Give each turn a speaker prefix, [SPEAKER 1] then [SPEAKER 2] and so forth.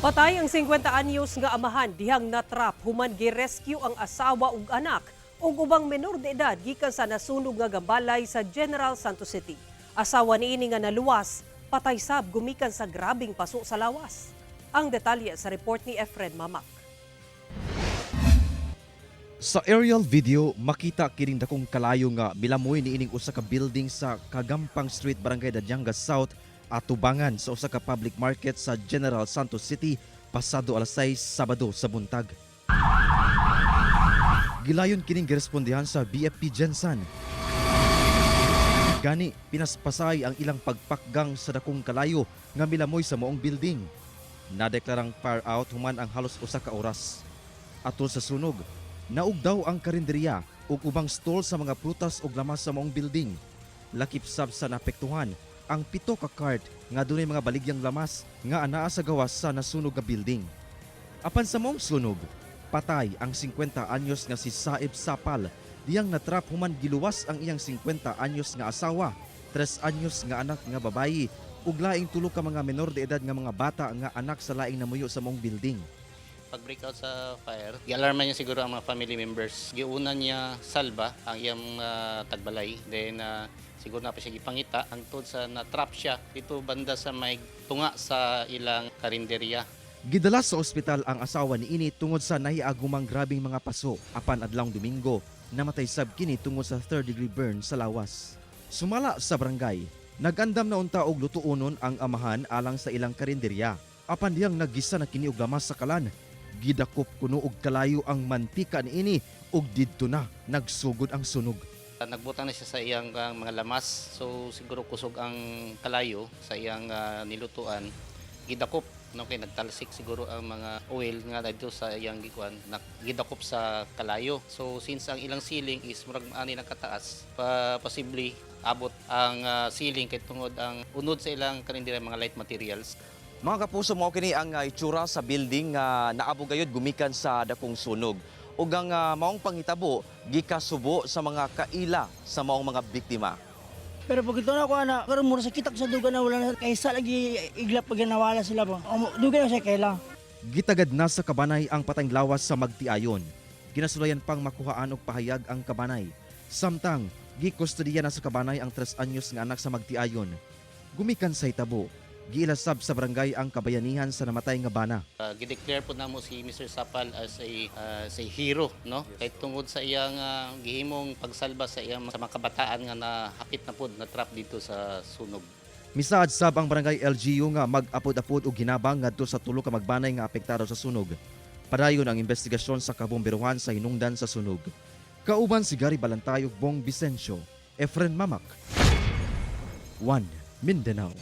[SPEAKER 1] Patay ang 50 anyos nga amahan dihang natrap human girescue ang asawa ug anak ug ubang menor de edad gikan sa nasunog nga gambalay sa General Santos City. Asawa niini nga naluwas, patay sab gumikan sa grabeng paso sa lawas. Ang detalye sa report ni Efren Mamak.
[SPEAKER 2] Sa aerial video, makita kining dakong kalayo nga milamoy niining usa ka building sa Kagampang Street, Barangay Dadiangas South, atubangan sa usa ka public market sa General Santos City pasado alas 6 Sabado sa buntag. Gilayon kining girespondihan sa BFP GenSan. Gani pinaspasay ang ilang pagpakgang sa dakong kalayo nga milamoy sa maong building. Nadeklarang fire out human ang halos usa ka oras. Atol sa sunog, naug daw ang karinderya ug ubang stall sa mga prutas ug lamas sa maong building. Lakip sab sa naapektuhan ang 7 ka cart nga dunay mga baligyang lamas nga anaa sa gawas sa nasunog nga building. Apan sa maong sunog, patay ang 50 anyos nga si Saib Sapal diyang natrap human giluwas ang iyang 50 anyos nga asawa, 3 anyos nga anak nga babayi ug laing 3 ka mga menor de edad nga mga bata nga anak sa laing namuyo sa maong building.
[SPEAKER 3] Pag breakout sa fire, gialarman niya siguro ang mga family members. Giuna niya salba ang iyang tagbalay. Then siguro na pa siya gipangita hangtod sa na-trap siya dito banda sa may tunga sa ilang karinderya.
[SPEAKER 2] Gidala sa ospital ang asawa niini tungod sa nahiagumang grabeng mga paso apan adlawng Domingo namatay sab kini tungod sa third degree burn sa lawas. Sumala sa barangay, nagandam na unta og lutuonon ang amahan alang sa ilang karinderya. Apan diyang naggisa na kini og lamas sa kalan. Gidakop kuno og kalayo ang mantika niini ug didto na nagsugod ang sunog.
[SPEAKER 3] Nagbutang na siya sa iyang mga lamas. So siguro kusog ang kalayo sa iyang nilutuan. Gidakop no, kay nagtalsik siguro ang mga oil nga didto sa iyang gikuan, gidakop sa kalayo. So since ang ilang ceiling is murag ani lang kataas, pa posible abot ang ceiling kay tungod ang unod sa ilang karinderya mga light materials.
[SPEAKER 2] Mga kapuso, mao kini ang itsura sa building nga naabo gayud gumikan sa dakong sunog. Ug ang maong panghitabo gikasubo sa mga kaila sa maong mga biktima.
[SPEAKER 4] Pero pag ito na ako, ana, karon mura sa kitak sa duga na wala na kaysa lagi iglap pag nawala sila ba. Duga na siya kaila.
[SPEAKER 2] Gitagad na sa kabanay ang patayng lawas sa magtiayon. Ginasulayan pang makuhaan og pahayag ang kabanay. Samtang gikustodiya na sa kabanay ang 3 anyos nga anak sa magtiayon. Gumikan sa hitabo, giilasab sa barangay ang kabayanihan sa namatay nga bana.
[SPEAKER 3] Gideclare po namo si Mr. Sapal as a hero, no, kay tungod sa iyang gihimong pagsalba sa iyang sa mga kabataan nga nahapit na pod na trap dito sa sunog.
[SPEAKER 2] Misaad sab ang barangay LGU nga mag-apod-apod og hinabang ngadto sa 3 ka magbanay nga apektado sa sunog. Padayon ang investigasyon sa kabomberohan sa hinungdan sa sunog. Kauban si Gary Balantay ug Bong Vicencio, Efren Mamak. 1 Mindanao.